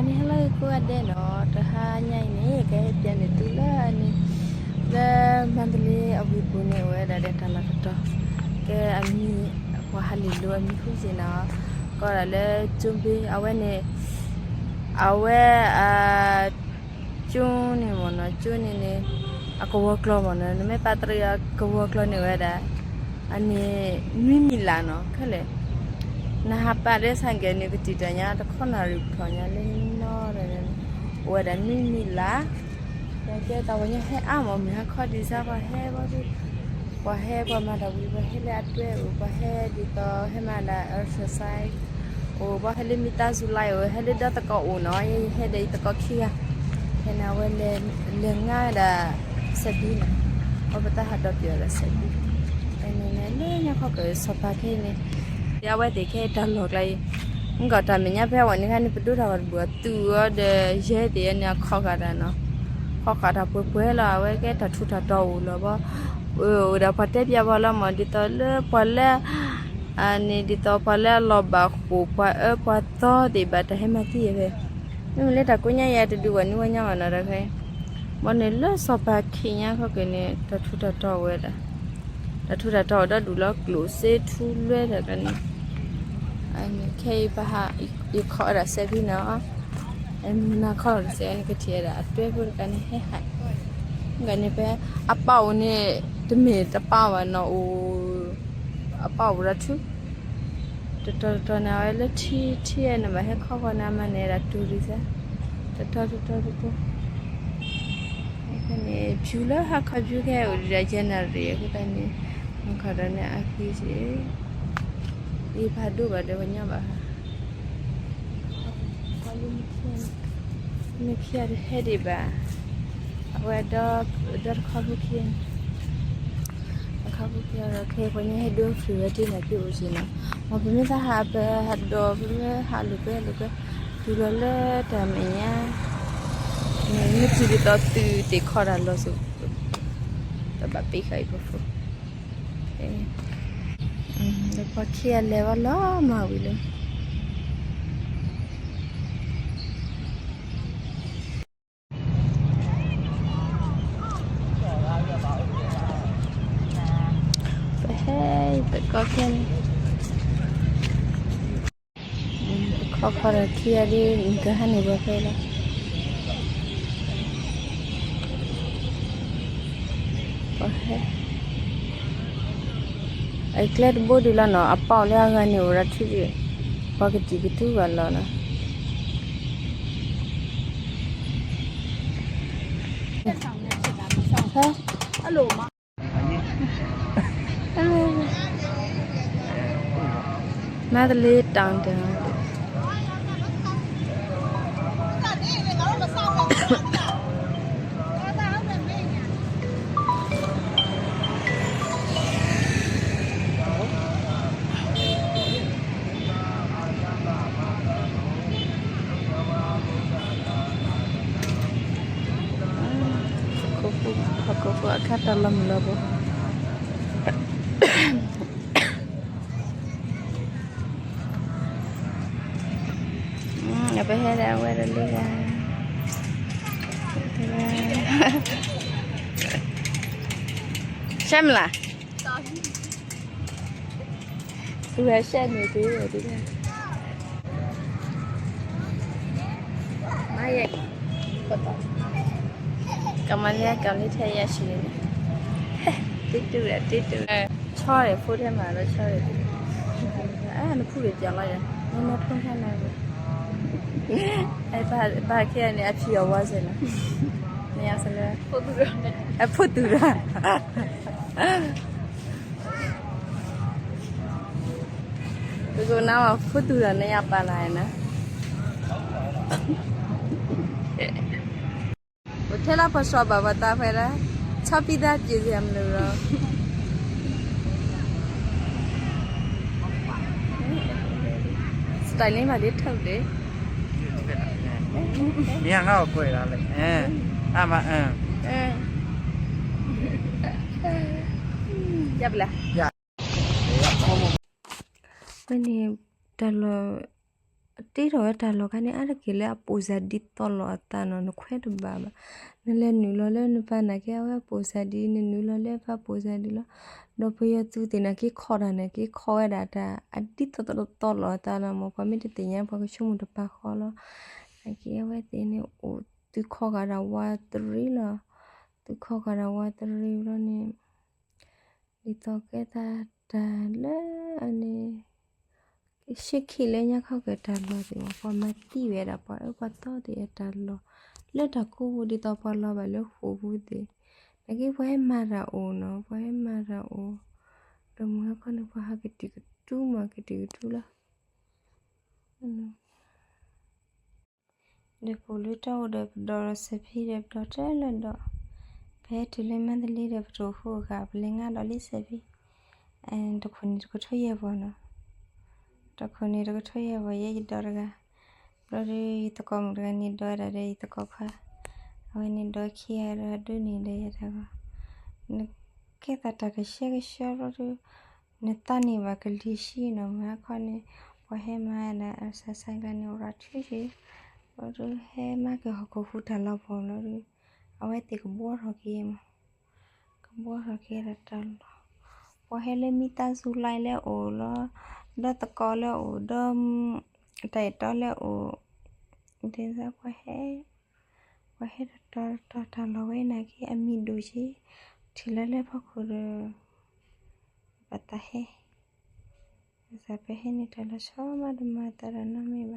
နံၤဟါလၢအဂ့ၤကိးဂၤဒဲးနီၤ, တဟါညါအံၤန့ၣ် ကဟဲပျဲန့ၢ်သုလၢန့ၣ် လၢမန္တလေးအဝ့ၢ်ပူၤန့ၣ် အိၣ်ဝဲဒၣ်ဒီးတၢ်လီၢ်တတီၤ, ကဲအမံၤ ပှၤဟးလ့ၣ်လိၤအမံၤဃုက့ၤနီၤ, ကိးဒၣ်လၢကၠိဘ့ အဝဲန့ၣ် အဝဲ ကၠိန့ၣ်မ့ၢ်နီၤ, ကၠိန့ၣ်န့ၣ် အကဝီၤကျီမ့ၢ်နီၤ, နမ့ၢ်ပာ်တရံးအကဝီၤကျီန့ၣ်ဝဲဒၣ် အန့ၣ် နွံမံးလးနီၤ, ခဲလၢာ် နဟးပာ်လၢဆါကဲန့ၣ် ကတံာ်တၢ်ညါ တခီနၣ်ရံၣ်ပထီၣ်ညါလၢနီၤဒီး အိၣ်ဝဲဒၣ်နွံမံးလး, ကဲတၢ်ပှၤညီဟဲအါမး မုၢ်ဟါခီဒ်စါ ပှၤဟဲဘီဒုး, ပှၤဟဲပှၤမၤတၢ်ဝံၤ ပှၤဟဲလၢအတွဲအိၣ် ပှၤဟဲဒ်သိးဟဲမၤဒၣ် exercise အိၣ် ပှၤဟဲလၢမံတၤစူၤလါအိၣ် ဟဲလၢဒီသကိးအိၣ်နီၤ, ယဟဲဒီးယသကိးခံဂၤ, ဖဲန့ၣ်အဝဲလဲၤငါဒၣ် စဲးဘံနီၤ, အဝဲပတၢ်ဟးဒီးပယီၤဒီးစဲးဘံ, ဖဲန့ၣ်န့ၣ် လၢညါခီကစီၤပၤခဲအံၤန့ၣ် ဒ်အဝဲသ့ၣ်ခဲအံၤတၢ်လီၢ်ကျါအံၤ, မ့ၢ်ကီးတၢ်မဲာ်ညါဖဲအဝဲန့ၣ်ခါန့ၣ် ပဒိၣ်တၢ်ဂီၤတဘျီ အသူၣ်အီၤဒီးယဲသ့ၣ်အန့ၣ် အခီၣ်ဃာ်တၢ်နီၤ, ခီၣ်ဃာ်တၢ်ပှဲၤပှဲၤလီၤ, အဝဲကဲတၢ်ထူးတၢ်တီၤအိၣ်လီၤဘီ, အိၣ်ဒီးပှၤတဲပျးဘၣ်လီၤမး ဒ်သိးလၢပှၤလၢ အန့ၣ်ဒ်သိးပှၤလၢအလီၤဘၣ်ဃိာ် ပှၤအၢပှၤသီသ့ၣ်ဘၣ်တၢ်ဟဲမၤသံယဲဖဲ, မ့မ့ၢ်လၢတၢ်ကိးညါယၤတဒုးဝဲနုၢ်ဝဲညီမးနီၤတခါ, ဘီန့ၣ်လၢစီၤပၤခံညါခီက့ၤန့ၣ် တၢ်ထူးတၢ်တီၤအိၣ်ဝဲဒၣ်, တၢ်ထူးတၢ်တီၤအိၣ်ဒီဒူၣ်လီၤ ကျိၣ်စ့ထူလွဲတၢ်ကျါန့ၣ်, ခဲအံၤပဟး ယခီအီၤဒၣ်စဲးဘံနီၤ, မုၢ်နၤခီလီၤတစဲးန့ၣ် ကထံၣ်ဝဲဒၣ်အတွဲဖိတခါန့ၣ် ဟဲဟး, မ့ၢ်ဂ့ၤန့ၣ်ဖဲ အပၢ်အိၣ်န့ၣ် တမ့ၢ်တပၢ်ဘၣ်နီၤ, အိၣ် အပၢ်အိၣ်ဒီးထူ, တတီၤတတီၤန့ၣ် အဝဲလၢထံထံန့ၣ် ဘၣ်ဟဲခီဃီန့ၣ် အမၤန့ၢ်ဒၣ်တူၤရံစါ, တတီၤတတီၤတတီၤ, န့ၣ် ဖၠူလၢဟါခီဖၠူခဲအိၣ်ဒံးဒီး ယဲၢ်နၣ်ရံၣ်အဃိသတးန့ၣ် မၤခီဒီးန့ၣ်အဃံစ့ၢ်, ယဖးဒိၣ်ဘၣ်ဒီးပှၤညီဘၣ် မ့ၢ်ခံဂၤတဟဲဒံးဘၣ်, အဝဲဒီတခီဖိခံ, တခီဖိခံဒီး ခဲအံၤပှၤညီဟဲဒိဖုၣ်ဝဲတ့ၢ်န့ၣ် က့ၤအိၣ်စ့ၢ်နီၤ, မ်ပမ့ၢ်သးဟးပဟးဒီး ပမ့ၢ်ဟးလိာ်ကွဲလိာ်ကွဲ, တုၤလီၤလၢတၢ်မဲာ်ညါ, မ့ၢ်တုၤဒ်သိးသုးတ့ၢ်ခီတၢ်လီၤစိၤ, တဘၣ်ပ့ၤဃာ်အံၤပဖိ ဒီးပှၤခံဂၤလဲၤဝဲလီၤမၢ်ဝံၤလၢ ပဟဲ ပကိးခဲန့ၣ် ပခီခီဒီးခံဂၤဒ် နကဟးန့ၢ်ပှၤဖဲလီၤ ပှၤဟဲ အကျဲတဘိဒုးလီၤနီၤ အပီၣ်လၢအဂၤန့ၣ်အိၣ်ဒီးထံဒုး ပှၤကတံၢ်ကတူၢ်ဘၣ်လီၤနီၤ ဟဲ မန္တလေးတောင်တင် ဟီၣ်ခိၣ်ဖိအခါတၢ်လီၤမုၢ်လီၤဘိ ပဟဲဒၣ်ဝဲဒၣ်လံဂၤ ရှဲမလား သူဟဲရှဲန့ၣ်သူဝဲဒၣ် မၤယဲ ကမၤလၢကမၤလၢထဲယၤဆံးန့ၣ် တံတူၢ်ဒီးတံတူၢ် ဆီဒီးဖိထဲမှာတော့ဆီဒီး အဲ နဖူးတွေပြောင်းလိုက်တယ် နည်းနည်းဖုံးထားနိုင်ဘူး အဲ ဘာ ဘာ ခဲရနေအဖြူရောဝါစဲနော် နေရာစလဲ အဖို့တူတာ အဖို့တူတာ ပကနားမှာ ဖို့တူတာနဲ့ ရပါလာရင်နော် ထဲလာဖျော်ဘၣ်ပှၤသးဖဲဒၣ် ချောပြီးသားပြင်စရာမလိုတော့ style လေးပါလေထုတ်တယ် မင်းကငါ့ကိုကွဲတာလေအဲအမအင်းအဲရပလားရ ဝဲန့ၣ်တၢ်လီၢ် တ့ထီၣ်ဝဲတၢ်လီၢ်ခါန့ၣ် အါတက့ၢ်လၢအပိာ်စၢ်ဒံးသီၣ်လီၤအသးနီၤ, နခွဲးတဘၣ်ဘၣ်. နလဲၤနုာ်လီၤလၢနပၢ်နာ်က့ အဝဲပိာ်စၢ်ဒံး, နနုာ်လီၤလၢပၢ်ပိာ်စၢ်ဒံးလီၤ. ဒီးပယီၤသုးသ့ၣ်နာ်က့ ခီၣ်တၢ်နာ်က့ ခီၣ်ဝဲဒၣ်တၢ်အဒံးသီၣ်သီၣ်လီၤအသးလီၤမး, ပှၤမ့ၢ်တသ့ၣ်ညါ ပှၤကဆိကမိၣ်တပာ်ဃီလီၤ. နာ်က့အဝဲသ့ၣ်န့ၣ် အိၣ်သုးခီဃာ်ဒီးဝးတရံးလီၤ. သုးခီဃာ်ဒီးဝးတရံးဘျီန့ၣ် ဒ်သိးကဲသးတၢ်လၢအန့ၣ် ဆ့ခံလၢညါခီကတၢၢ်တၢ်လီၢ်သ့ၣ်မး, ပှၤမၤသံဝဲဒၣ်ပှၤအၢပှၤသီသ့ၣ်အတၢ်လီၢ် လၢတၢ်ကိးပူၤ ဒ်သိးပှၤလီၤဘၣ်လၢဃိာ်ပူၤသ့ၣ်, နာ်က့ပှၤဟဲမၤတၢ်အိၣ်နီၤ, ပှၤဟဲမၤတၢ်အိၣ်, ဒီးမုၢ်ဟါခီန့ၣ် ပှၤဟးကတုာ်ကတူမး ကတုာ်ကတူလီၤ. ဒီးပအိၣ်လၢတီအိၣ်ဒီးပဒိးဒီးစဲးဖံဒီးပဒိးတၢ်လၢဒီး, ပဟဲတုၤလၢမါတလ့ဒီးပတအိၣ်ဃုာ်အဂၤ ပလဲၤငါဒီးလံစဲးဖံ, တခိၣ်န့ၣ်တကထိယဲၢ်ပီၤနီၤ, တခိၣ်န့ၣ်တကထိယဲၢ်ပီၤ ယဲယဒိးတဂၤ, ဘျီဒီးယသကိးမုၣ်တဂၤန့ၣ်ဒိးဝဲဒၣ်ဒီးယသကိးခွါ, အဝဲန့ၣ်ဒိးခံဂၤဒီးဒိးန့ၢ်ဒီးယၤတၢ်ဂီၤ, နကဲသးတၢ်ကဆှဲကဆှီဘျီဒီး နသးန့ၢ်ဘၣ်ကလံၤဆှံနီၤ, မုၢ်ဟါခီန့ၣ် ပှၤဟဲမၤဒၣ် exercise ကျါန့ၣ် အိၣ်ရၤထွံက့ၤ, ဘျီဒီးဟဲမၤက့ၤဟီၣ်ခိၣ်ဟူးတၢ်လီၤပှီၢ်ဘျီဒီး အဝဲသ့ၣ်ကဘှီထီၣ်က့ၤမး, ကဘှီထီၣ်က့ၤဒီးတၢ်လီၢ်, ပှၤဟဲလၢမံသးစူၤလါလဲၣ်အိၣ်လီၤ, ဒီးသကိးလၢအိၣ်ဒီး တၢ်အဲၣ်တီလဲၣ်အိၣ်, ဒ်သိးပှၤဟဲ ပှၤဟဲတတီၤတတီၤ တၢ်လီၢ်ဝဲနာ်က့အမံၤဒိၣ်က့ၤ, ထံၣ်လၢလၢဖီခိၣ်ဒီး ဘၣ်သးဟဲ, ဘၣ်သးပဟဲန့ၣ် တၢ်လီၢ်ဆီမးတမၤသးဒီးနီတမံၤဘၣ်,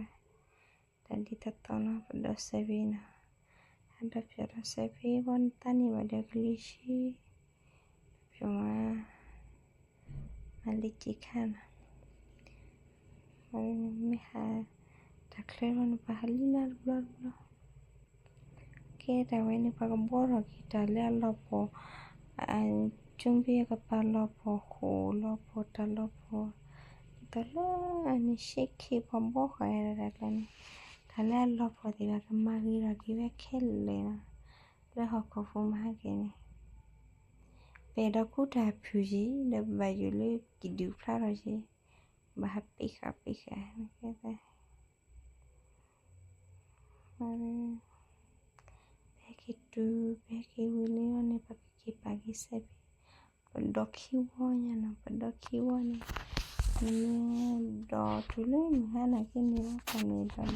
တၢ်ဒ်သိးသိးနီၤ ပဒိးစဲးဖံနီၤ, ဟးဒီးဖျိးဒီးစဲးဖံ ဘီနသးန့ၢ်ဘၣ်ဒီးကလံၤဆှံ ပျိမး, မၤလံက့ၤခါနီၤ, မ့ၢ်ဟးတၢ်ချၢလီၤန့ၣ် ပှၤဟးလံလၢတဘျီတဘျီ, ကဲတၢ်ဝဲန့ၣ် ပှၤကဘှီထီၣ်က့ၤတၢ်လၢအလီၢ်ပှီၢ်, ကၠိဘ့ၣ်ကပၤလီၢ်ပှီၢ် ဃိာ်လီၢ်ပှီၢ် တၢ်လီၢ်ပှီၢ်, ဒ်သိးလၢအန့ၣ် ရှဲခ့ပှၤဘှီဃာ်တၢ်ကျါန့ၣ်, တၢ်လၢအလီၢ်ပှီၢ်သ့ၣ်တဖၣ် ကမၤဂ့ၤထီၣ်က့ၤဝဲခဲလၢာ်နီၤ, လၢဟီၣ်ခိၣ်ဖိမၤဟဲက့ၤန့ၣ် ပအဲၣ်ဒိးကူတၢ်ဖုၣ်ယံၤ ဒီးပဘၣ်ယိၣ်လၢကံၣ်ဒုၣ်ဖျါထီၣ်ယံၤ, ဘၣ်ဟးပ့ၤဃာ်ပ့ၤဃာ်, ပဟဲက့ၤတုၤ ပဟဲက့ၤဝံၤလံန့ၣ် ပကက့ၤပာ်က့ၤစဲးဖံ, ပဒိးခံဝီညါနီၤ, ပဒိးခံဝီန့ၣ်, နမ့ၢ်ဒိးတုၤလၢမုၢ်ဟါနာ်က့န့ၣ်လီၤ ပမ့ၢ်ဒိးဒိး,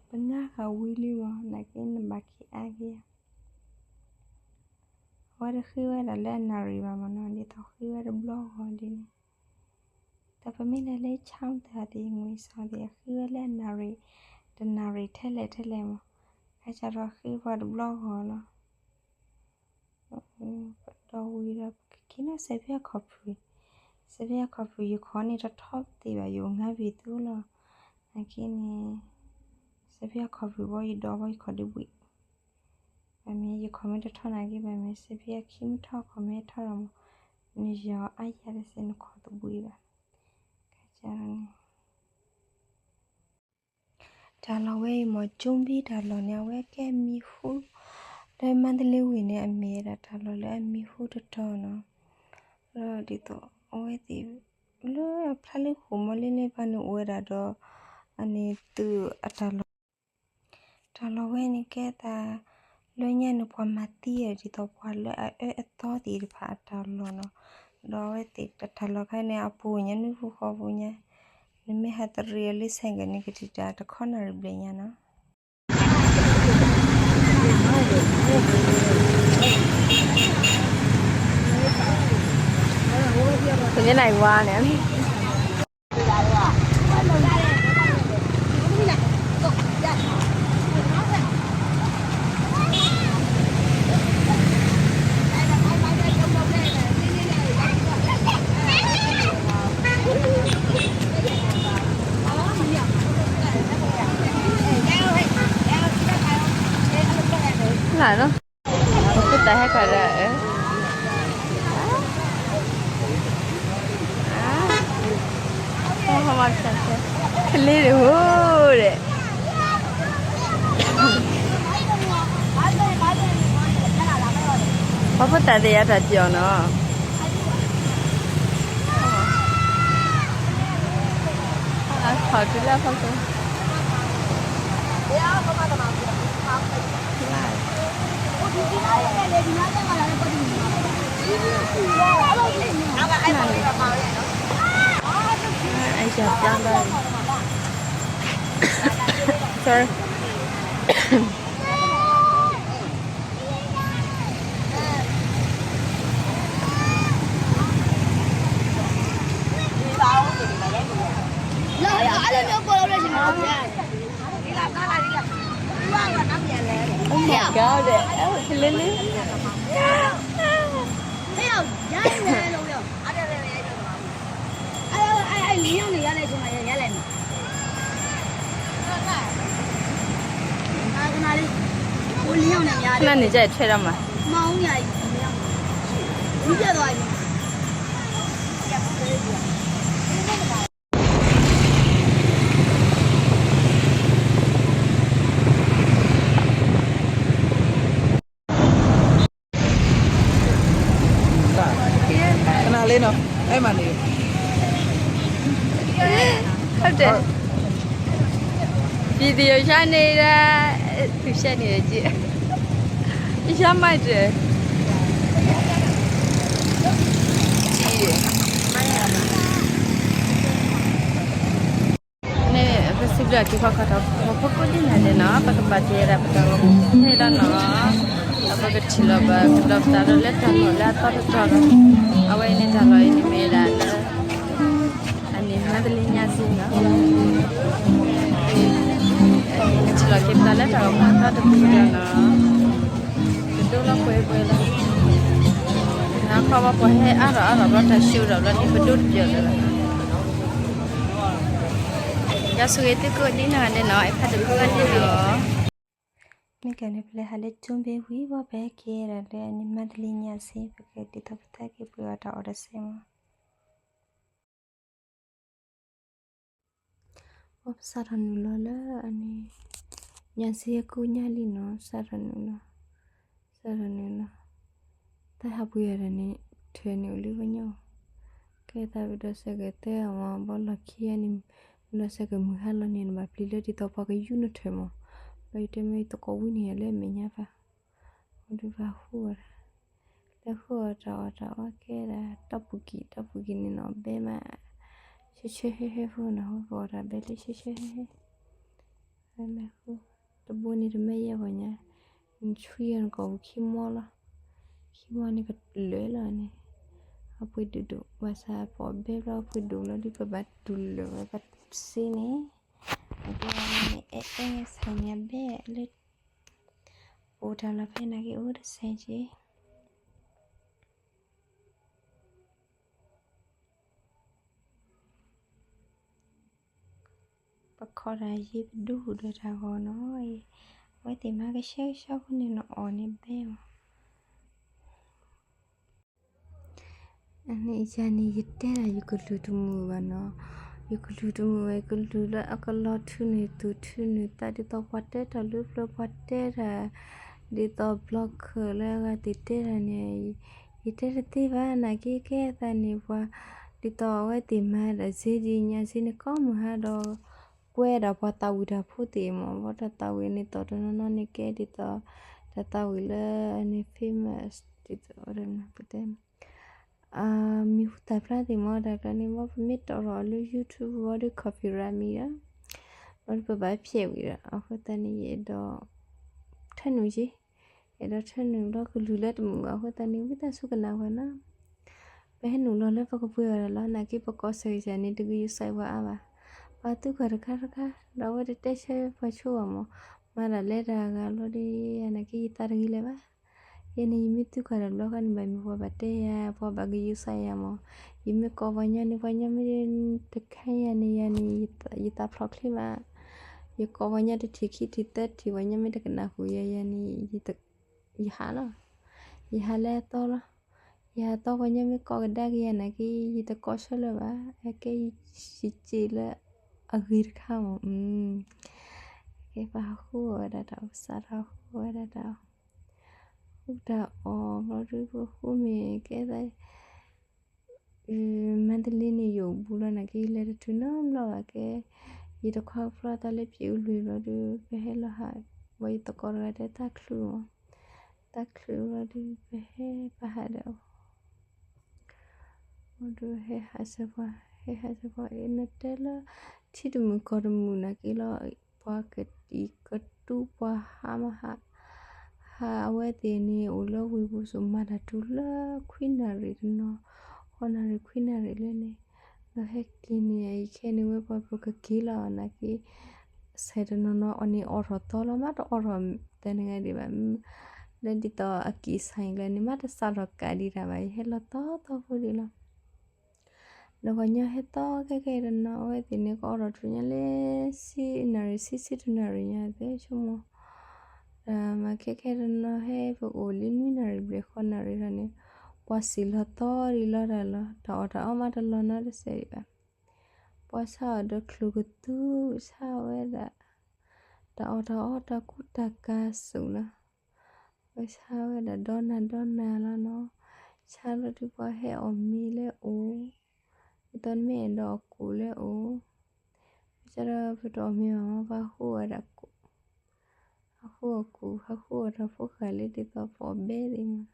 ပငါဃာ်ဝံၤလံမး နာ်က့နဘၣ်က့ၤအါက့ၤဧါ အဝဲတဃ့ဝဲဒၣ်လၢအနၣ်ရံၣ်ဘၣ်မးနီၤ, ဒ်သိးဃ့ဝဲတဘျီဂီၤဒ်န့ၣ်, ဒီးပမ့ၢ်လဲၤလၢ ချၢၣ်သၣ်သ့ၣ် ငွေဆောင်သ့ၣ် အဃ့ဝဲလၢအနၣ်ရံၣ်, တနၣ်ရံၣ်ထဲလဲၣ်ထဲလဲၣ်မး, ကဲစးထီၣ်ဃ့ပှၤတဘျီဂီၤလီၤ. ပဒိးဝံၤဒီး ပကက့ၤနီၣ်စဲးဖံအခီၣ်ဖုၣ်, စဲးဖံအခီၣ်ဖုၣ် ယခီၣ်န့ၣ်တထီသ့ဘၣ် ယအိၣ်ငါဘ့ၣ်သုလီၤ. နာ်က့န့ၣ် စဲးဖံအခီၣ်ဖုၣ်ဘီ ယဒိးဘီ ယခီၣ်ဒုးဘှံး, ဘၣ်မ့ၢ်ယခီၣ်မ့ၢ်တထီနာ်က့ ဘၣ်မ့ၢ်စဲးဖံအခီၣ်မ့ၢ်ထီ ခီၣ်မ့ၢ်ထီလီၤမး, နယီၤအါယၤတစဲး နခီၣ်တဘှံးဘၣ်. ကဲန့ၣ် တၢ်လီၢ်ဝဲအံၤမ့ၢ် ကၠိဘ့ၣ်တၢ်လီၢ်န့ၣ် အဝဲကဲမံၤဟူ, လၢမါတလ့ဝ့ၢ်န့ၣ် အမ့ၢ်ဝဲဒၣ်တၢ်လီၢ်လၢအမံၤဟူတတီၤနီၤ. ဒီးဒ်သိးအဝဲသ့ၣ် လၢအဖျါလၢဃိာ်မီလ့န့ၣ် ပှၤန့ၣ်အိၣ်ဝဲဒၣ်ဒီး အန့ၣ်သုးအတၢ်လီၢ် တၢ်လီၢ်ဝဲန့ၣ်ကဲသး လၢညါန့ၣ် ပှၤမၤသံအီၤဒ်သိးပှၤလၢအအၢအသီသ့ၣ်တဖၣ်အတၢ်လီၢ်နီၤ. ဒီးအဝဲသ့ၣ်တၢ်လီၢ်ခါန့ၣ် အပူၤညါနွံပူၤဃိးပူၤညါ, နမ့ၢ်ဟးတရံးအီၤလၢ ဆိုင်ကယ် န့ၣ် ကတံာ်တာ်တခီနၣ်ရံၣ်ဘျဲၣ်ညါနီၤ. ညါန့ၣ်ဝါန့ၣ် လၢနီၤ ပှၤဖိသၣ်ဟဲခီဒီး ကလ့တဟိဒီး ပှၤဖိသၣ်သ့ၣ်ယၤတၢ်ပျီၣ်နီၤ. ဟီၣ်တုၤလၢဖီခိၣ် အယၢ်ပျါဘၣ် sorry နန့ၣ် ကဲထွဲဒီးမး ခဏလေးနော် အဲ့မှာနေ ဟုတ်တယ် video ရိုက်နေတာ သူရှက်နေတယ် ကြည့် ရမ်းမိုက်တယ် ကြည့် န့ၣ် ပစံးဘျုးက့ၤပှၤခီၣ်ထံးဖိကိးဒ်န့ၣ်န့ၣ်နီၤ ပကပာ်တ့ၢ်ဒၣ်ပတၢ်ဂီၤမူဖဲဒၣ်နီၤ ဒီးပကထံၣ်လီၤဘၣ်ကဒီးပသးဒီးလၢတၢ်လီၢ်လၢအသီတတီၤဒီး အဝဲအံၤန့ၣ်တၢ်လီၢ်အံၤန့ၣ်မ့ၢ်ဒၣ်လၢ အန့ၣ်မၤတလ့ညါစ့နီၤ ထံၣ်လီၤက့ၤပသးလၢတၢ်ဂီၤမူအသီတပူၤဒီးနီၤ ကဒိလီၤပှဲၤပှဲၤလီၤ အခီဘၣ်ပှၤဟဲအါထီၣ်အါထီၣ်ဘျီတၢ်ရှုၢ်ဒီးဘျီန့ၣ် ပဒိတပျၢၢ်လၢၤဘၣ် ယဆိၣ်ဂ့ၤသုကိးဒ်နီၢ်ဂၤဒဲးနီၤ အဖါတံၢ်ဖိဂၤဒဲးနီၤ မ့ၢ်ကဲန့ၣ် ပလဲၤဟးလၢကၠိဘ့ဝံၤဘၣ် ပဟဲက့ၤဒီးလၢအန့ၣ်မၤတလ့ညါစ့ ပကဒ်သိးပသးက့ၤပှ့ၤအီၣ်တၢ်အီၣ်တစဲးမး ပစးထီၣ်နုာ်လီၤလၢအန့ၣ် ညါစ့အကိးညါလံနီၤ စးထီၣ်နုာ်လီၤ စးထီၣ်နုာ်လီၤ တၢ်ဟးပှ့ၤအီၣ်တၢ်န့ၣ် ထၢၣ်န့ၣ်အိၣ်လၢပှၤညီ ကဲသးပဒီးစဲးကတဲအီၤမး ဘီလီၢ်ခံဂၤန့ၣ် ပဒီးစဲးကမုၢ်ဟါလီၤန့ၣ် နဘၣ်ပျံၤလၢဒ်သိးပှၤကယူၢ်နထၢၣ်မး ဘျီယတဲမ့ၢ်ယသကိးဝံၤန့ၣ် လၢမဲာ်ညါဖး အိၣ်ဒုးပာ်ဃုာ်အီၤဒၣ် လၢဃုအီၣ်တၢ်အီၣ်တၢ်အီကဲဒၣ် တီၢ်ပူၤကံၢ် တီၢ်ပူၤကံၢ်န့ၣ်နီၤ ဘဲမး ဆၢဆၢဟဲဟဲဖိနီၤ ဃုအီၣ်တၢ်ဘဲလၢဆၢဆၢဟဲဟဲ မ့ၢ်ဃု တဘိန့ၣ်တမ့ၢ်ယဲၢ်ပှၤညါ နဆွံအီၤနကိာ်ပူၤခံမီလီၤ ခံမီန့ၣ်ကလၢာ်လီၤန့ၣ် အပှ့ၤဒုၣ်ဒိၣ် ဘၣ်ဆၣ်ပအီၣ်ဘဲဘျီအပှ့ၤဒိၣ်လီၤ ဒ်ပဘၣ်တူၢ်လၢာ်ဝဲပစ့န့ၣ် အကဲန့ၣ် အဲအဲဆဲးညါဘဲလၢ ပအိၣ်တၢ်လီၢ်ဖဲနာ်က့အိၣ်တဆဲးက့ ပခီတၢ်ယံၤပဒူၣ်ဒီးတၢ်ဂီၤနီၤ, အဝဲသ့ၣ်မၤကဆှဲကဆှီဖိန့ၣ် နအီၣ်န့ၣ်ဘဲမး. အန့ၣ်ယၤန့ၣ် ယတဲဒၣ်ယကလုၢ်တမုာ်ဘၣ်နီၤ, ယကလုၢ်တမုာ်ဘၣ် ယကလုၢ်လၢအကလီၤထုးန့ၢ်သူၣ်ထုးန့ၢ်သး ဒ်သိးပှၤတဲတၢ်လၢပျၢၤ ပှၤတဲတၢ် ဒ်သိးဘျီခၢၣ်လၢအဂၤသ့ၣ်တဲတၢ်န့ၣ် ယတဲတသ့ဘၣ် နာ်က့ကဲသးန့ၣ် ပှၤ ဒ်သိးအဝဲသ့ၣ်မၤဒၣ်စ့ဒ်ညါစ့န့ၣ် ကိးမုၢ်ဟါဒီး ကွဲဒၣ်ပှၤသးဝံၣ်တၢ်ဖိသ့ၣ်မး ဘၣ်တၢ်သးဝံၣ်န့ၣ် သိးတနီၤနီၤန့ၣ်ကဲဒ်သိး တၢ်သးဝံၣ်လၢန့ၣ် famous ဒ်သိး ပတဲ မံၤဟူသၣ်ဖျါသ့ၣ်မး တၢ်ကျါန့ၣ် ဘၣ်ပမ့ၢ်တီၣ်ထီၣ်လၢ YouTube ဘၣ်ဒီး copyright မံၤဒီး ဘၣ်ဒီးပဘၣ်ဖျဲးဝံၤဒီး အဃိသတးန့ၣ် ယအဲၣ်ဒိး ထၢနုာ်က့ အဲၣ်ဒိးထၢနုာ်ဘျီကလုၢ်လၢတမုာ်ဘၣ် အဃိသတးန့ၣ် ဝံသးစူၤကနၣ်ပှၤနီၤ ပဟဲနုာ်လီၤလၢပကပှ့ၤအီၤတၢ်လီၤ နာ်က့ပကိးစၢၤကစၢ်န့ၣ် တဂ့ၤယစဲးပှၤအါဘၣ် ပှၤသူၣ်ကၢ်တခါတခါ ဒီးအဝဲတတဲဆၢပှၤဆိဘၣ်မး မၤဒၣ်လဲၤတၢ်ဂၤဘျီဒီး နာ်က့ယသးတဂ့ၤလၢၤဘၣ် ယဲန့ၣ် ယမ့ၢ်သူၣ်ကၢ်တဘျီဃီန့ၣ် ဘၣ်မ့ၢ်ပှၤဘၣ်တဲယၤ ပှၤဘၣ်ဂ့ၤယိၤစၢ်ယၤမး ယမ့ၢ်ကိးပှၤညီန့ၣ် ပှၤညီမ့ၢ်တခါယၤန့ၣ် ယၤန့ၣ် ယသးဖျိးချ့မး ယကိးပှၤညီတထံၣ်ခံထံၣ်သၢထံၣ် ပှၤညီမ့ၢ်တကနၣ်ဃုာ်ယၤ ယၤန့ၣ် ယဟးလီၤ ယဟးလၢအသီလီၤ ယဟးသီပှၤညီမ့ၢ်ကိးကဒါက့ၤယၤနာ်က့ ယတကိးဆၢလၢၤဘၣ် အကဲယစံးစ့ၢ်လၢအဂ့ၤတခါမး ကဲပှၤဟးဃုအီၣ်ဝဲဒၣ်တၢ် ပစးထီၣ်ဟးဃုအီၣ်ဝဲဒၣ်တၢ် ဃုတၢ်အီၣ်ဘျီဒုးပဃုမ့ၢ်ကဲသး မၤတလ့န့ၣ် ယအိၣ်ဘူးလီၤနာ်က့ ယလဲၤတတုၤနီတဘျီဘၣ်ကဲ ယတခွါကဖျီသးလၢပျံၤအူလွံၢ်ဘျီဒုး ပဟဲလီၤဟး, ဝဲယသကိးတဂၤတဲတၢ်ချုးမး, တၢ်ချုးဘျီဒုး ပဟဲပဟးဒီးအီၤ ဘျီဒုးဟဲဟးစၢၤပှၤ, ဟဲဟးစၢၤပှၤအံၤ နတဲလၢ ထံတမုာ်ကီၢ်တမုာ်နာ်က့လီၤ, ပှၤကတံၤကတူၢ်ပှၤဟးမးဟး, ဟးအဝဲသ့ၣ်န့ၣ် အိၣ်လၢဝ့ၢ်ပူၤစိၤ မၤတၢ်တုၤလၢခွံနၣ်ရံၣ်တနီၤ, ဃိးနၣ်ရံၣ်ခွံနၣ်ရံၣ်လၢန့ၣ်, ဒီးဟဲက့ၤန့ၣ် အခဲန့ၣ်ဝဲပှၤ ပကက့ၤလီၤနာ်က့ ဆဲးတနီၤနီၤအီၤန့ၣ် အိးထီၣ်သီလီၤ မ့ၢ်တအိးထီၣ်တနံၤဒံးဘၣ်, လၢဒ်သိးအက့ၤဆါအံၤကျဲန့ၣ် မ့ၢ်တစးထီၣ်ကးဒံးတၢ်ဘၣ် ယဟဲလီၤသီသီဖိဒံးလီၤ. ဒီးပှၤညီဟဲသီခဲခဲတနီၤ အဝဲသ့ၣ်န့ၣ် ကအိးထီၣ်ထူၣ်ညါလၢ ဆံနၣ်ရံၣ် ဆံ ဆံတနၣ်ရံၣ်ညါသ့ဆိကမိၣ်, ဒီးမ့ၢ်ခဲခဲတနီၤဟဲ ပအိၣ်လံနွံနၣ်ရံၣ်ဘျဲၣ်ဃိးနၣ်ရံၣ်လီၤန့ၣ်, ပှၤစံၣ်လီၤသီဒံးလီၤတၢ်လီၤ တၢ်အီၣ်တၢ်အီမ့ၢ်တလီၤနီတစဲးဒံးဘၣ် ပှၤဆါအီၤဒီးချုးကသူ ဆါဝဲဒၣ် တၢ်အီၣ်တၢ်အီတၢ်ကူတၢ်ကၤစူၣ်လီၤ. ပှၤဆါဝဲဒၣ်ဒီနၤဒီနၤလီၤနီၤ. ဆါလီၤဒုးပှၤဟဲအီၣ်မ့ၤလၢအအိၣ်, ဒ်သိးနမ့ၢ်အဲၣ်ဒိးအီၣ်ကူၣ်လၢအအိၣ်, ပစးဒီးပတအီၣ်မ့ၤဘၣ်မ့ၢ် ပှၤဟးဃုအီၣ်ဝဲဒၣ်ကူၣ်, ဟးဃုအီၣ်ကူၣ် ဟးဃုအီၣ်တၢ်ဖိဃာ်လၢဒ်သိးပအီၣ်ဘဲသ့ၣ်မး,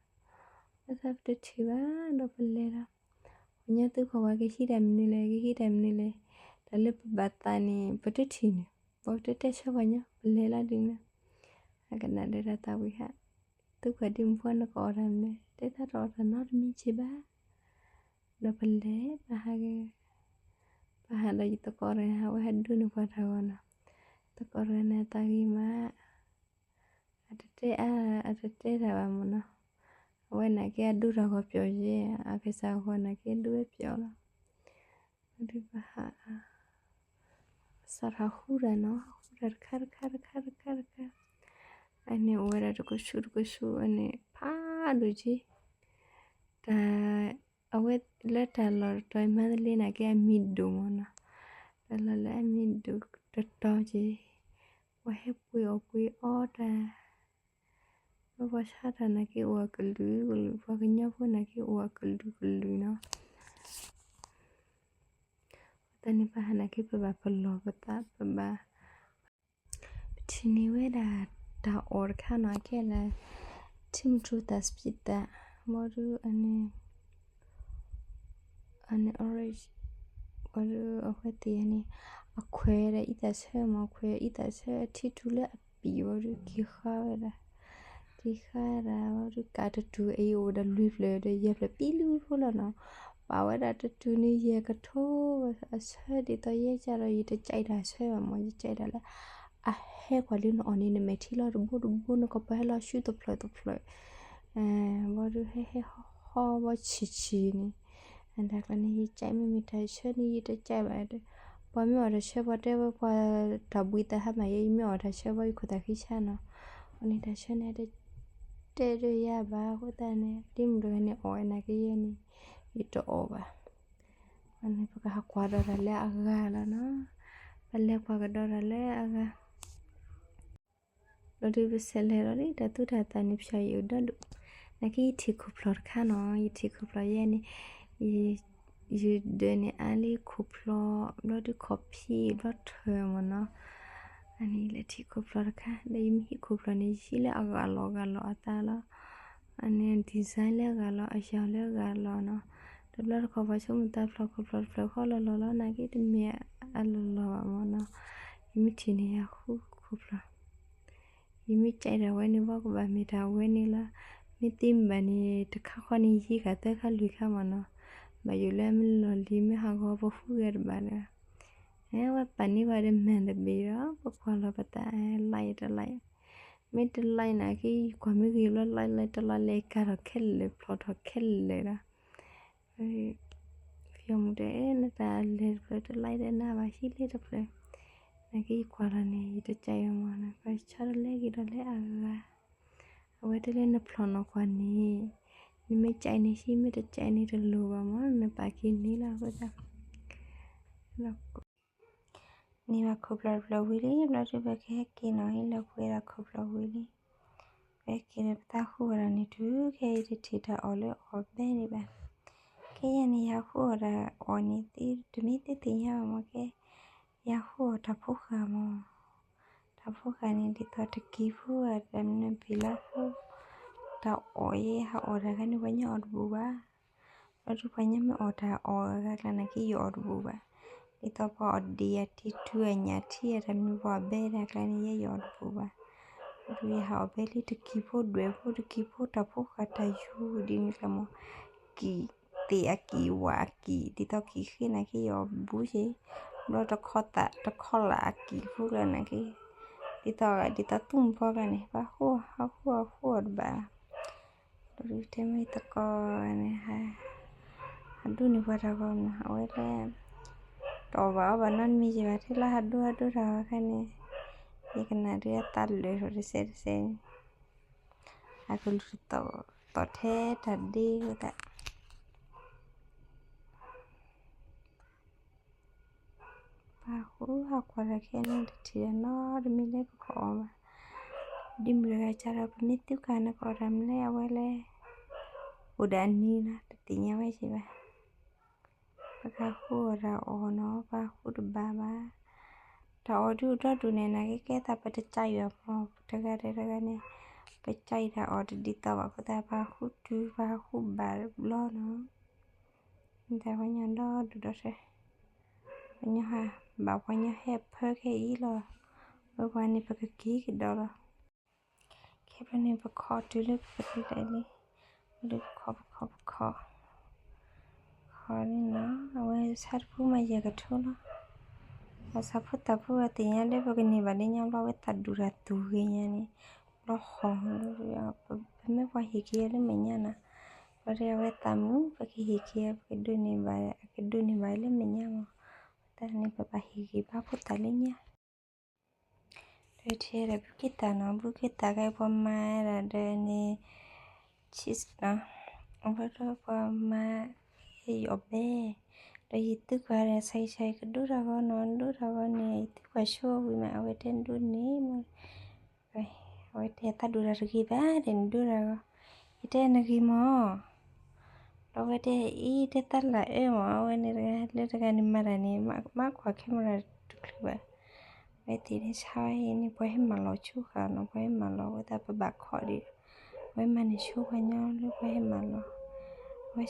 ဘၣ်ဆၣ်ပတထံၣ်ဘၣ်ဒီးပလဲၤလီၤ. ပှၤညီသုပှၤဝဲကဟံးတၢ်မနုၤလဲၣ် ကဟံးတၢ်မနုၤလဲၣ်, တၢ်လၢပဘၣ်သးန့ၣ် ပတထံၣ်န့ၣ်, ပတတဲဆၢပှၤညီ ပလဲၤလီၤဒ်န့ၣ်, အကနၣ်ဒီးတၢ်သးဝံၣ်ဟး, သုပှၤဒ်မုၢ်ပှၢ်နကအီၣ်တၢ်မနုၤလဲၣ် တဲသးတအီၣ်တၢ်နီတမံၤက့ၤဘၣ် ဒီးပလဲၤပဟးဂ့ၤ, ပဟးဒီးယသကိးတဂၤ အဝဲဟဲဒိးန့ၢ်ပှၤတၢ်ဂီၤနီၤ, သကိးတဂၤန့ၣ်သးဂ့ၤမး, အတတဲအါ အတတဲတၢ်ဘၣ်မ့ၢ်နီၤ, အဝဲနာ်က့အဒိးတၢ်ဂီၤပျီယဲ, အကစၢ်ဂီၤနာ်က့ဒိးဝဲပျီလီၤ. ဒုးပဟး စးထီၣ်ဟးဃုတၢ်နီၤ, ဟးဃုတၢ်တခါတခါတခါတခါတခါ, အန့ၣ်အိၣ်ဝဲဒၣ်တကဆူးတကဆူး အန့ၣ်ဖးဒိၣ်က့ၤ, တၢ် အဝဲလၢတၢ်လီၢ်တတီၤအံၤ မၤတလ့နာ်က့အမံၤဒိၣ်မ့ၢ်နီၤ, တၢ်လီၢ်လၢအမံၤဒိၣ်တတီၤက့ၤ, ပှၤဟဲပှ့ၤအီၣ်ပှ့ၤအီတၢ် ပှၤဆါတၢ်နာ်က့အိၣ်အကလုာ်ကလုာ်, ပှၤကညီဖိနာ်က့အိၣ်အကလုာ်ကလုာ်နီၤ. အဃိသတးန့ၣ်ပဟးနာ်က့ပဘၣ်ပလီၢ်ပသး ပဘၣ် ပထံၣ်န့ၢ်ဝဲဒၣ်တၢ်အီၣ်တခါနီၤ အကဲဒၣ် ထံမုၢ်ထူသၣ်စပံးသၣ်, ဘီဒုးအန့ၣ် အန့ၣ် orange, ဘီဒုးအဝဲသ့ၣ်န့ၣ် အခွဲးဒီးအံသၣ်ဆၢမ့ၢ် အခွဲးအံသၣ်ဆၢအထံထူၣ်လၢအပံာ်ဘီဒုးက့ၤဃါဝဲဒၣ်, က့ၤဃါဒၣ်ဘီဒုးကးတတူၢ်အံၤအိၣ်ဒီးလွံၢ်ဖျၢၣ်ဒီးယဲၢ်ဖျၢၣ်ပံလူဖိလီၤနီၤ, ပာ်ဝဲဒၣ်တတူၢ်န့ၣ်ယဲၢ်ကထိအဆၢဒ်သိးယဲကၢ်ဒီး ယတကဲဒၣ်ဆၢဘၣ်မ့ၢ် ယကဲဒၣ်လၢ အဟဲကွၢ်လံနအီၣ်န့ၣ် နမဲာ်ထံလီၤတဘိတဘိ နကပၤဟဲလီၤဆူတဖျၢၣ်တဖျၢၣ်, ဘီဒုးဟဲဟဲဟီဟီဘီဆံးဆံးန့ၣ်, အတၢ်ကျါန့ၣ် ယကဲမ့မ့ၢ်တၢ်ဆၢန့ၣ် ယတကဲဘၣ်, ပှၤမ့ၢ်အီၣ်တၢ်ဆၢ ပှၤတဲဝဲပှၤတၢ်ဘှံးသးဟါမၢ်ယဲ ယမ့ၢ်အီၣ်တၢ်ဆၢဘီ ယခိၣ်သးဃံဆါနီၤ, အန့ၣ်တၢ်ဆၢန့ၣ် တတဲဒၣ်ယၤဘၣ်အဃိသတးန့ၣ် ဒ်မုၢ်တဂၤန့ၣ်အီၣ်ဝဲနာ်က့ယဲန့ၣ် ယတအီၣ်ဘၣ် အန့ၣ်ပကဟးကွၢ်ဒီးတၢ်လၢအဂၤလီၤနီၤ, ပလဲၤကွၢ်ကဒီးတၢ်လၢအဂၤ, ဘျီဒုးပဆဲးလဲၤလီၤလံ တၢ်သူတၢ်သၣ်န့ၣ် ဖျီၣ်ယအိၣ်ဒီဒူၣ်, နာ်က့ယထံၣ်ခိၣ်ဖျီၣ်တခါနီၤ, ယထံၣ်ခိၣ်ဖျီၣ်ယဲန့ၣ်, ယဒၢးန့ၣ်အါလံခိၣ်ဖျီၣ် ဘျီဒုးခီၣ်ဖံးဘျီထၢၣ်မ့ၢ်နီၤ, အန့ၣ်လဲၤထံၣ်ခိၣ်ဖျီၣ်တခါ ဒီးယမ့ၢ်ဟံးခိၣ်ဖျီၣ်န့ၣ် ယဟံးလၢအဂၤလီၤဂၤလီၤအသးလီၤ အန့ၣ် design လၢအဂၤလီၤ အယီၤလၢအဂၤလီၤနီၤ, တဘျီတခီၣ်ပှၤဆိကမိၣ်တၢ်ဖျီၣ်ခိၣ်ဖျီၣ်တဖျၢၣ်ဃီလီၤလီၤလီၤ နာ်က့တမ့ၢ်အလီၢ်လီၢ်ဘၣ်မ့ၢ်နီၤ, ယမ့ၢ်ထံၣ်န့ၣ်ယဃုခိၣ်ဖျီၣ်, ယမ့ၢ်ကဲဒၣ်ဝဲန့ၣ် ဘီကဘၣ်မ့ၢ်တၢ်ဝဲန့ၣ်လီၤ, မ့ၢ်သ့မ့ၢ်ဘၣ်န့ၣ် တခါဃီန့ၣ် ယဟံးဃာ်သၢခါလွံၢ်ခါမ့ၢ်နီၤ, ဘၣ်ယိၣ်လၢမ့ၢ်လီၢ်လံၤမ့ၢ်ဟးဂီၤပဃုဂဲၤတဘၣ်ဒီး အဝဲပာ်န့ၢ်ဝဲဒီးမၤတဘ့ၣ်ဒီး ပကွၢ်လီၤပသး like တ like, မ့ၢ်တ like နာ်က့ ယကွၢ်မ့ၢ်ဂ့ၤဘျီ like like တ like လဲၤကၤထီၣ်ခဲလၢာ်ဖျီၣ်ထီၣ်ခဲလၢာ်ဒီး, ဖံမူတဲ နတၢ်လဲၤတဖျၢၣ်တ like ဒီးနၤဘၣ်ဟံးလၢတဖျၢၣ်, နာ်က့ယကွၢ်လီၤန့ၣ် ယတကဲအီၤမ့ၢ်နီၤ, ပှၤဆါတလဲက့ၤဒီးလၢအဂၤ အဝဲတဲလၢနဖျီၣ်နီၢ်ကွၢ်န့ၣ်, နမ့ၢ်ကဲန့ၣ်ဟံး မ့ၢ်တကဲန့ၣ်တလိၣ်ဘၣ်မ့ၢ် နပာ်က့ၤန့ၣ်လီၤအဃိသတး, န့ၢ်ဘၣ်ခိၣ်ဖျီၣ်တဖျၢၣ်ဝံၤလံ ဘျီဒုးပကဟဲက့ၤနီၤ ဟံးလၢပှဲၤဒၣ်ခိၣ်ဖျီၣ်ဝံၤလံ, ပဟဲက့ၤဒီးပသးဃုအီၣ်တၢ်န့ၣ်တုၤခဲအံၤတထံၣ်တၢ်အီၣ်လၢအီၣ်ဘဲန့ၣ်ဘၣ်, ခဲယဲၢ်န့ၣ် ယဟးဃုအီၣ်တၢ်အီၣ်န့ၣ် တမ့ၢ်သ့သ့ၣ်ညါဘၣ်မ့ၢ်ကဲ, ယဟိၣ်အီၤတၢ်ဖိဃာ်မး, တၢ်ဖိဃာ်န့ၣ် ဒ်သိးတကံၤဖိဧါ တၢ်မနုၤဘ့ၣ်လါဖိ, တၢ်အီၣ်ယဲဟးအီၣ်တၢ်ခါန့ၣ် ပှၤညီအီၣ်တဘူၣ်ဘၣ်, ဒီးဒုးပှၤညီမ့ၢ်အီၣ်တၢ်အီၣ်အဂၤကျါနာ်က့ ယအီၣ်တဘူၣ်ဘၣ်, ဒ်သိးပှၤအီၣ်ဒံးအတံၤထူအညၣ်ထံအတၢ်မနုၤပှၤအီၣ်ဘဲဒၣ်ကျါန့ၣ် ယဲယအီၣ်တဘူၣ်ဘၣ်, ဒီးယဟးအီၣ်ဘဲလံတကံၤဖိဒွဲၣ်ဖိတကံၤဖိတၢ်ဖိဃာ်တၢ်ယူၤဒ်န့ၣ်ကျါမး ကံၣ်သ့ၣ်အကံၣ်ဝၣ်အကံၣ် ဒ်သိးကံၣ်ဃ့နာ်က့ ယအီၣ်တဘူၣ်က့ၤ, ဘျီတခီသးတခီလၢအကံၣ်ဖိကျါနာ်က့, ဒ်သိး ဒ်သိးသူၣ်မုၢ်ဘီကျါန့ၣ် ပှၤဟိၣ် ဟးဟိၣ်ဟးဟိၣ်အီၤတဘၣ်, ဒီးဒုးတဲမ့ၢ်သကိးန့ၣ် ဟးဒိၣ်န့ၢ်ပှၤတၢ်ဂီၤမး အဝဲလၢ တအီၣ်ဘၣ်အီဘၣ်နီတမံၤက့ၤဘၣ် ထဲလၢဟးဒိၣ်ဟးဒိၣ်တၢ်ဂီၤခါန့ၣ်, ယကနၣ်ဒုးအသးလၢာ်ထီၣ်တစဲးတစဲးန့ၣ်, အကလုၢ်သီၣ်ထဲတၢ်ဒ့ဝဲသး ပှၤဟးဃုအီၣ်တၢ်ခဲအံၤန့ၣ် တထံၣ်တၢ်နီတမံၤလၢပကအီၣ်ဘၣ်, ဒ်မုၢ်တဂၤကဒီး ပမ့ၢ်သံကွၢ်န့ၣ် ကအီၣ်တၢ်မနုၤလဲၣ် အဝဲလဲၣ်, အိၣ်ဒီးအနံၤလီၤ တသ့ၣ်ညါဝဲက့ၤဘၣ်, ပကဟးဃုအီၣ်တၢ်အီၣ်နီၤ ပဟးဃုတဘၣ်ဘၣ်, တၢ်အီၣ်ဒုးအိၣ်ဒီဒူၣ်န့ၣ် နာ်က့ကဲသးပတကးယွၤမး တဂၤဒီးတဂၤန့ၣ်, ပကးယွၤတၢ်အီၣ်တဒ်သိးဘၣ်အဃိသတး ပဟးဃုတုၤ ပဟးဃုဘၣ်ဘျီနီၤ မ့ၢ်တၢ်ပှၤညီဒီဒူၣ်ဒီထၢ, ပှၤညီဟးဘၣ်ပှၤညီဟဲဖၢခဲအံၤလီၤ, ဝဲပှၤန့ၣ် ပကက့ၤကဒီးလီၤ, ခဲဖဲန့ၣ် ပခီတုၤလၢပကဒဲးလံ, လၢပခီပခီပခီ, ခီန့ၣ်နီၤ အဝဲဆါတဖုမးယဲၢ်ကထိလီၤ, အဆၣ်ဖိတၢ်ဖိဝဲသ့ၣ်ညါလၢပကန့ၢ်ဘၣ်လၢညါဘျီ ဝဲသးဒူၣ်တၢ်သူၣ်ဂ့ၤညါန့ၣ်, ဘျီဃီ ပမ့ၢ်ပှၤဟ့ၣ်က့ၤလၢမဲာ်ညါနီၤ, ပှၤတဲအဝဲသးမုာ် ပကဟ့ၣ်က့ၤ ပကဒိးန့ၢ်ဘၣ် အကဒိးန့ၢ်ဘၣ်လၢမဲာ်ညါမး, တၢ်န့ၣ် ပဘၣ်ဟ့ၣ်ဂ့ၤဘၣ်ဖိသၣ်လၢညါ, ဒီးထံၣ်ဒီးဘုက့သၣ်နီၤ ဘုက့သၣ်ကဲပှၤမၤဒၣ်ဒီးန့ၣ် cheese နီၤ, အဝဲဒၣ်ပှၤမၤ ယအီၣ်ဘဲ, ဒီးယသံကွၢ်ဒီး ဆၢကဆၢ ယကဒိတၢ်ဂီၤနီၤ ဒိတၢ်ဂီၤန့ၣ် ယသံကွၢ်ဆိဝံၤမး အဝဲတဲဒိန့ၣ်မး အဝဲတဲသးဒိၣ်တၢ်တဂ့ၤဘၣ်ဒီး နဒိတၢ်ဂီၤ, ယတဲနဂ့ၤမး, ဒီးအဝဲတဲအံၤ တဲသးလၢအၢမး အဝဲန့ၣ်တဂၤ လၢတဂၤန့ၣ်မၤတၢ်န့ၣ် မၤကွၢ် camera တချုးဘၣ်, အဝဲသ့ၣ်န့ၣ်ဆါဝဲအံၤန့ၣ် ပှၤဟဲမၤလီၤဆိဃာ်နီၤ ပှၤဟဲမၤလီၤဝဲသးပဘၣ်ခီၣ်ဒံး, အဝဲမၤန့ၢ်ဆိပှၤညီလၢပှၤဟဲမၤလီၤ, အဝဲဆါ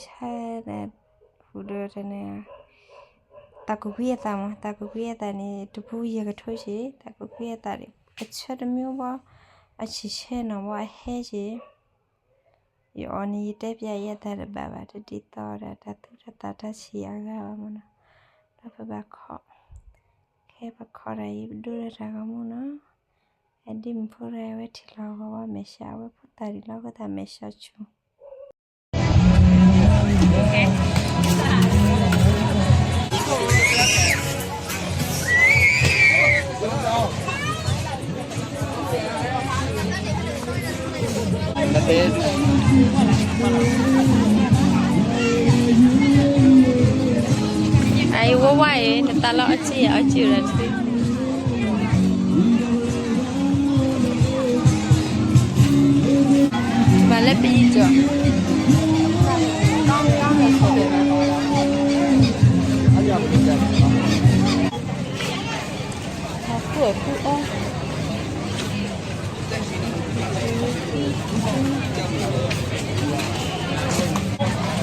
ဒၣ် ဃုာ်ဒီးတၢ်န့ၣ် တၢ်ကူးကွံာ်အသးမး တၢ်ကူးကွံာ်အသးန့ၣ် တပူၤယဲၢ်ကထိဆံး တၢ်ကူးကွံာ်အသးန့ၣ် အဆၢတမံၤဘၣ် အဆံးဆဲနီၤဘၣ်အဟဲဆံး, ယအီၤန့ၣ် ယတဲပျးယဲသးတဘၣ်ဘၣ် တဒ်သိးဒီးတၢ်သူၣ်တၢ်သးတၢ်ဆံးအဂၤဘၣ်မးနီၤ, ဒီးပဘၣ်ခီၣ်, ခဲပခီၣ်ဒီး ယပဒိဒီးတၢ်ဂီၤမူနီၤ, အဒ်မုၢ်ဖိတဂၤအဝဲထံၣ်လီၤဂီၤဝဲမဲာ်ဆှး အဝဲဖိသၣ်ဒံးလီၤ ဖိသၣ်မဲာ်ဆှးဆူ အဝဲဝဲအံၤ နသးလီအီၣ်ကံၣ် အီၣ်ကံၣ်ဒီး မၤလၢပယံၤကီး, အီၣ်ဃုအီၣ်ဃုအီၣ်, ယထံၣ်ကံၣ်ဃ့နီၤ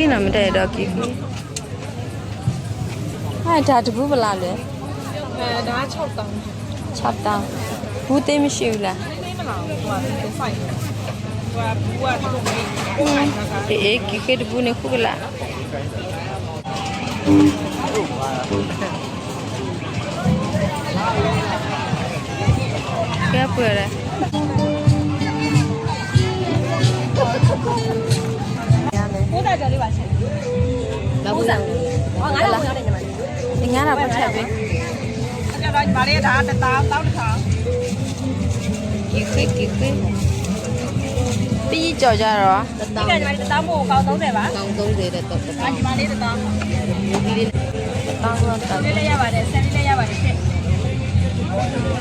မ့ၢ်တၢ်အဲၣ်ဒိးကံၣ်ဃ့, အတၢ်တပူၤပလၢ်လဲၣ်, ဆီပ်တာ, ဘူးသေးမရှိဘူးလား, အေး ကံၣ်ဃ့တပူၤန့ၣ် ဃုကလး ကဲပှဲၤဒီး ငါးထောင်ပို့ထည့်ပေး, ကံၣ်ဃ့ ကံၣ်ဃ့, ပယံၤကီးကြတော့, ညီမလေး တစ်သောင်းမို့ အကောင်းသုံးဆယ်ပါ။ အကောင်းသုံးဆယ်တဲ့တော့ တစ်သောင်း။ ညီမလေး တစ်သောင်း။ တစ်သောင်းတော့ တစ်သောင်း။ လေးလည်းရပါတယ်၊ ဆယ်လေးလည်းရပါတယ်ရှင့်။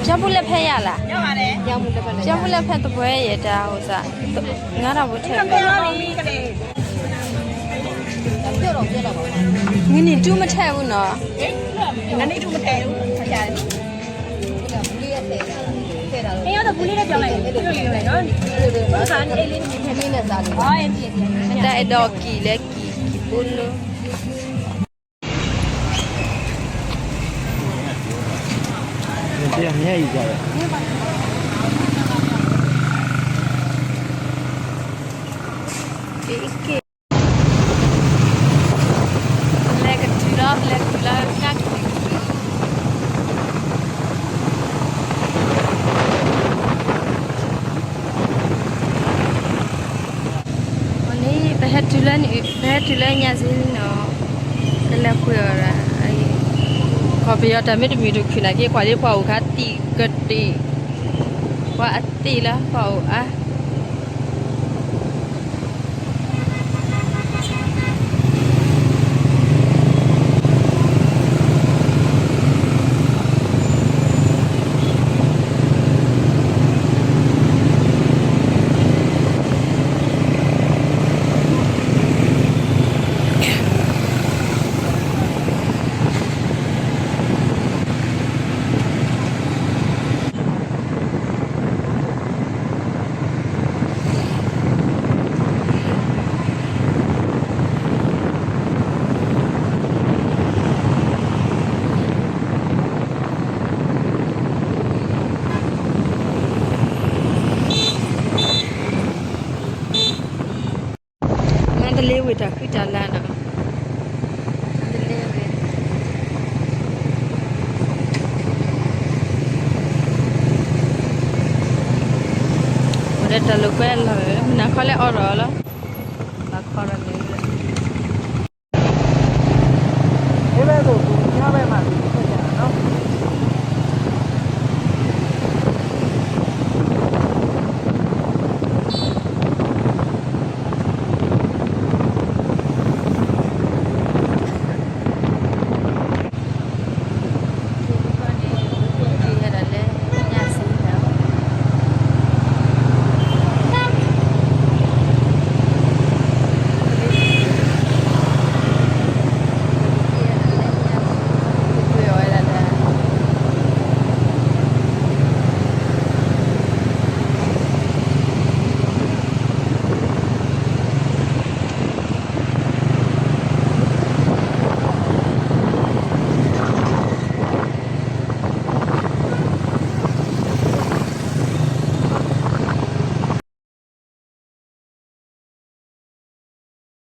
ကျောင်းမူလက်ဖက်ရလား။ ရပါတယ်။ ကျောင်းမူလက်ဖက်လည်းရ။ ကျောင်းမူလက်ဖက်တစ်ပွဲရယ် ဒါဟိုစား ငါးထောင်ပို့ထည့်ပေး။ ဒီကနေ့ မုၢ်နံၤတူၢ်မထဲဘူးနီၤ, မုၢ်နံၤတူၢ်မထဲဘူး, မ့ၢ်အီၤတပူၤလံတပြောင်းလိုက်, ပြောင်းလိုက်နော်, မတၤအဲၣ်ဒိးကံၣ်လဲၣ်ကံၣ်, ကံၣ်ဘိလိ လဲၤကတုၤလီၤ, လဲၤကတုၤလီၤ, ကတုၤ, န့ၣ် ပဟဲတုၤလၢန့ၣ်, ပဟဲတုၤလၢညါစ့ၢ်နီၤ, ကလဲၤကွံာ်အီၤဒၣ်, ခီပယီၤတၢ်မ့ၢ်တမုာ်တခုၣ်နာ်က့ ကွၢ်လၢပှၤအိၣ်ခါတံၢ်ကတ့ၢ်, ပှၤအတ့ၢ်လၢပှၤအိၣ်အါ မန္တလေးဝ့ၢ်တၢ်ဃံတၢ်လၤနီၤ, မန္တလေးဝ့ၢ်, အိၣ်ဒီးတၢ်လိာ်ကွဲအလီၢ်, မနၤခီလဲၣ်အိးထီၣ်လီၤ, ဘၣ်ခီထီၣ်